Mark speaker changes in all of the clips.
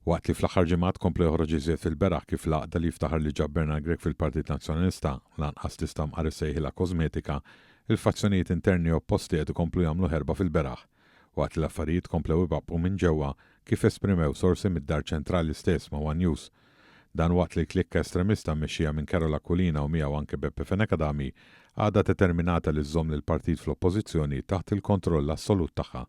Speaker 1: Waqt li fl-aħħar ġimgħat kompla joħroġ iżjed fil-beraħ kif l-għaqda li jiftaħar li ġab Bernard Grech fil-Partit Nazzjonalista lanqas tista' mqar issejħilha kożmetika, il-fazzjonijiet interni opposti qed ikomplu jagħmlu ħerba fil-beraħ. Waqt li l-affarijiet komplew ibaqqbu minn ġewwa kif esprimew sorsi mid-Dar Ċentrali stess ma' one News. Dan waqt li l-klikka estremista mmexxija minn Karol Aquilina u miegħu anke Beppe Fenech Adami għadha determinata li żżomm lill-partit fl-Oppożizzjoni taħt il-kontroll assolut tagħha.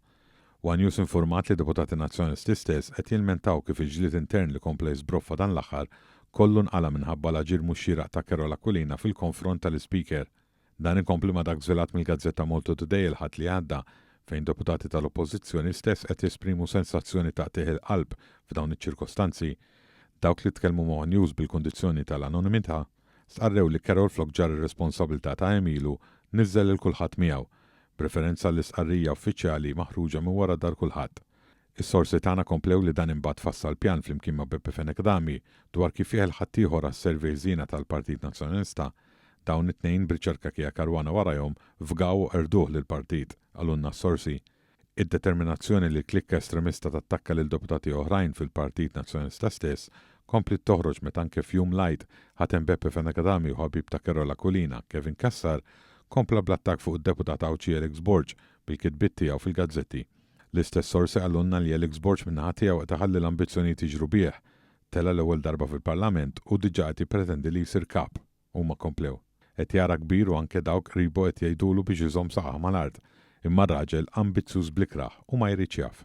Speaker 1: One News infurmat li deputati Nazzjonalisti stess qed jilmentaw kif il-ġlied intern li kompla jiżbroffa dan l-aħħar kollu nqala' minħabba l-aġir mhux xieraq ta' Karol Aquilina fil-konfront tal-Ispeaker. Dan ikompli ma' dak żvelat mill-gazzetta Malta Today il-Ħadd li għadda, fejn deputati tal-Oppożizzjoni stess qed jesprimu sensazzjoni ta' qtigħ il-qalb f'dawn iċ-ċirkostanzi. Dawk li tkellmu ma' one News bil-kundizzjoni tal-anonimità, stqarrew li Carol flok ġarr ir-responsabilità ta' għemilu, niżżel lil kulħadd miegħu, b'referenza għall-istqarrija uffiċjali maħruġa minn wara dar kulħadd. Is-sorsi tagħna komplew li dan imbagħad fassal pjan flimkien ma' Beppe Fenech Adami dwar kif jeħel ħaddieħor għas-servi ħżiena tal-Partit Nazzjonalista. Dawn it-tnejn, b'Richard Cachia Caruana warajhom, fgaw u qerduh lill-partit, qalulna s-sorsi. Id-determinazzjoni li l-klikka estremista tattakka lil deputati oħrajn fil-Partit Nazzjonalista stess kompliet toħroġ meta anke f'jum l-Għid, ħatem Beppe Fenech Adami u ħabib ta' Karol Aquilina, Kevin Cassar, kompla bl-attakk fuq id-deputat Għawdxi Alex Borg bil-kitbiet tiegħu fil-gazzetti. L-istess sorsi qalulna li Alex Borg min-naħa tiegħu qed iħalli l-ambizzjonijiet jiġru bih. Tela' l-ewwel darba fil-Parlament u diġà qed jippretendi li jsir Kap, huma komplew. Qed jara kbir u anke dawk qribu qed jgħidulu biex iżomm saqajh mal-art. Imma r-raġel ambizzjuż bl-ikrah u ma jridx jaf.